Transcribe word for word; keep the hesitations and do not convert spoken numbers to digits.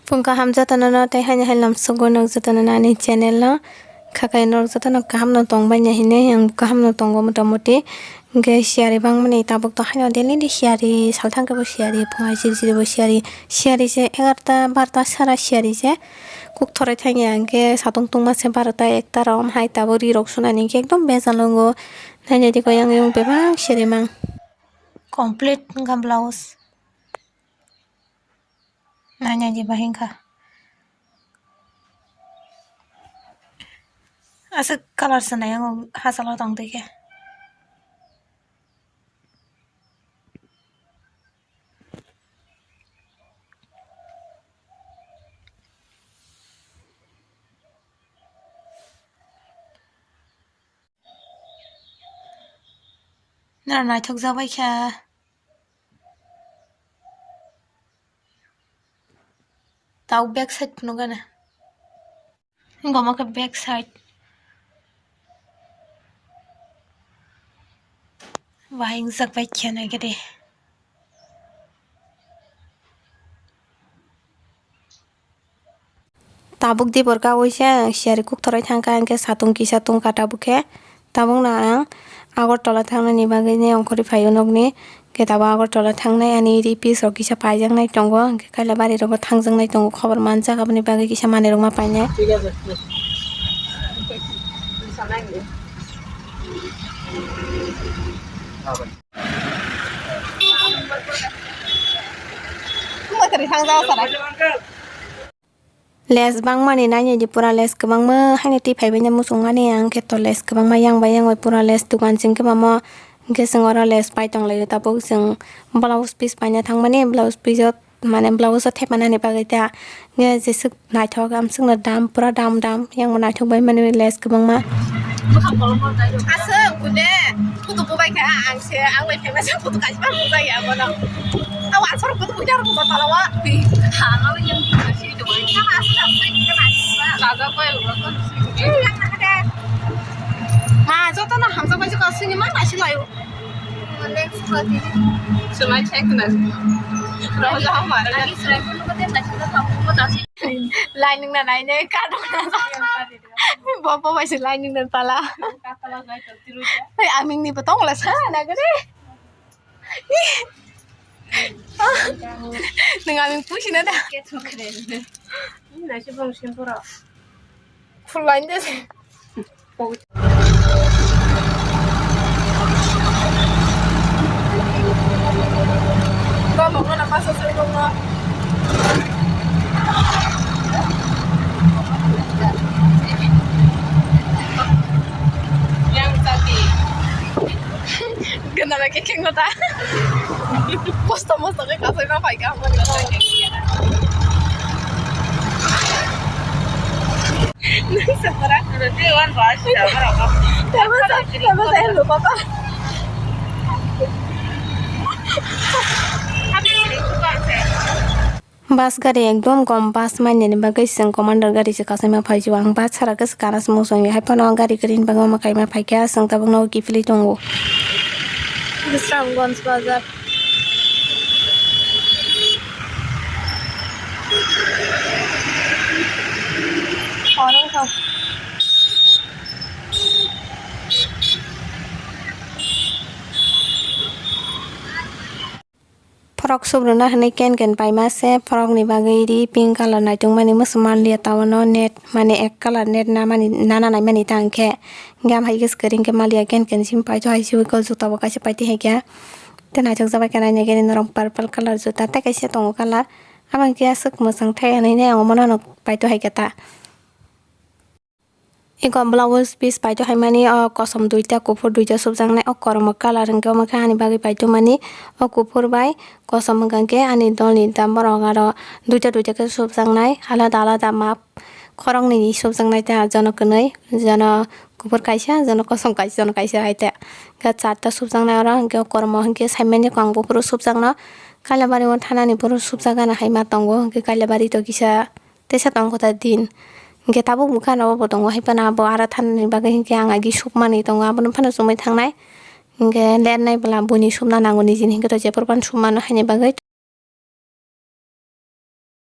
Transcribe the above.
Phung kaham jotono no tei haino hai lamsogo nog jotono no ani channel no khakai nog jotono kaham no tong banya hinui ang kaham no tongo motamuti. Hingke siyari bangmani tabuk to haino daily daily siyari salthang kebo siyari phungai siri siri bo siyari siyari se egarta barta sara siyari se kuk thorai thangya hingke satung tungma se barota ekta rom hai tabuk ri rok sunani hingke ekdom bejal wngo nainai di ko yang yang bebak siyari mang. Complete wngkha blouse. Nainai di bahai wngkha. Aswk colour se nai ang hachalo tong twi khe. Nang naithok jak bai kha. Tau back side phunuk gana. Goma khe back side. Bahai wngjak bai khe nai gede. Tabuk dibor kaui se siyari kuk thorai thangkha, hingke satung kisa tungkha tabuk khe. Tabuk no ang Agartala thangnani bagwi ne ongkhorwi phaio nokni, hingke tabuk Agartala thangnai ani ri piece rok kisa paijaknai tongo, hingke Kailabari rogo thangjaknai tongo, khobor manjak aboni bagwi kisa manwi rok ma painai. Les bangmani nainai di pura les kwbangma haino twi phaibaino muchungmani ang khe to les kwbangma yang bai yang bai pura les dogan sing kwbangma hwnkhe chwng oro les pai tonglaio tabuk chwng blouse piece paina thangmani blouse piece o mane blouse o thepanani bagwi ta hwnkhe jeswk naithok amswkno dam pura dam dam yang bo naithok bai mani les kwbangma. Aswk kude kudu bubai kha ang se ang bai phaimasa kudu kaisa bubai ya bono. Aw aswk kudu bujar ko tala wa. Tama aswk aswk kana. Kaja koi ulo to. Yang na kade. Ma joto na hamsa bai ko sini ma nasi layo. Next party. Sumai check na. Roja hamara. Ani sumai pun ko tem nasi to ko nasi. Lining na nai ne ka do na. Bo bo bai se lining na pala. Ka pala nai to tiru ja. Hei aming ni botong la sa na gare. Nang aming pusi na da. Ke to kre. Ni nasi bong simpura. Full line de. Yang tadi. Kenapa kekeng kota? Kosto mosto ke kasai ma pai ka mo. Nang separa. Roti wan ras da mara ko. Tama sa, tama sa elo papa. Bus gari ekdom kom bus mainani bagwi chwng commander gari se kasaima phaijio ang bus sara khe se kana se muchungya haiphano gari kwrwini bagwi omo kaima phaikha chwng tabukno kiphilwi tongo. Bisramganj bazar. Frok subruna hinui ken ken paima se, frok ni bagwi ri pink colour naitokmani mwswk manliya, tabukno net mane ek colour net namani nana naimani ta hwnkhe, hwnkhe am hai khe swkang khe manliya ken ken simi paithago hai se juta bo kaisa paitwi hai khe, tei naithok jak bai khe naina gini norok purple colour juta tei kaisa tongo colour, abo hwnkhe aswk mwchang thai hinui ne omono paithago hai khe ta. Eko blouse piece paito haimani, o kosom duita, kuphur duita subjaknai, o kormo colour hwnkhe omo khe ani bagwi paito mani, o kuphur bai kosom hwnkha khe ani dolni da borok aro duita duita khe subjaknai, alada alada map khoroknwi ni subjaknai ta, jono kwnwi, jono kuphur kaisa, jono kosom kaisa, jono kaisa hai ta, hwnkhe charta subjaknai oro, hwnkhe o kormo hwnkhe saimanya khe ang buphuru subjakno, Kailabari o thanani buphuru subjak gana hai ma tongo, hwnkhe Kailabari to kisa. Teisa tong kota din. Hingke tabuk bwkha no bo tongo hai phano abo ara thanani bagwi hingke ang agi sukmani tongo abono phano chumui thangnai. Hingke lernai bwla buini sumna nango nijini hingke to jephuru phano sumano haini bagwi.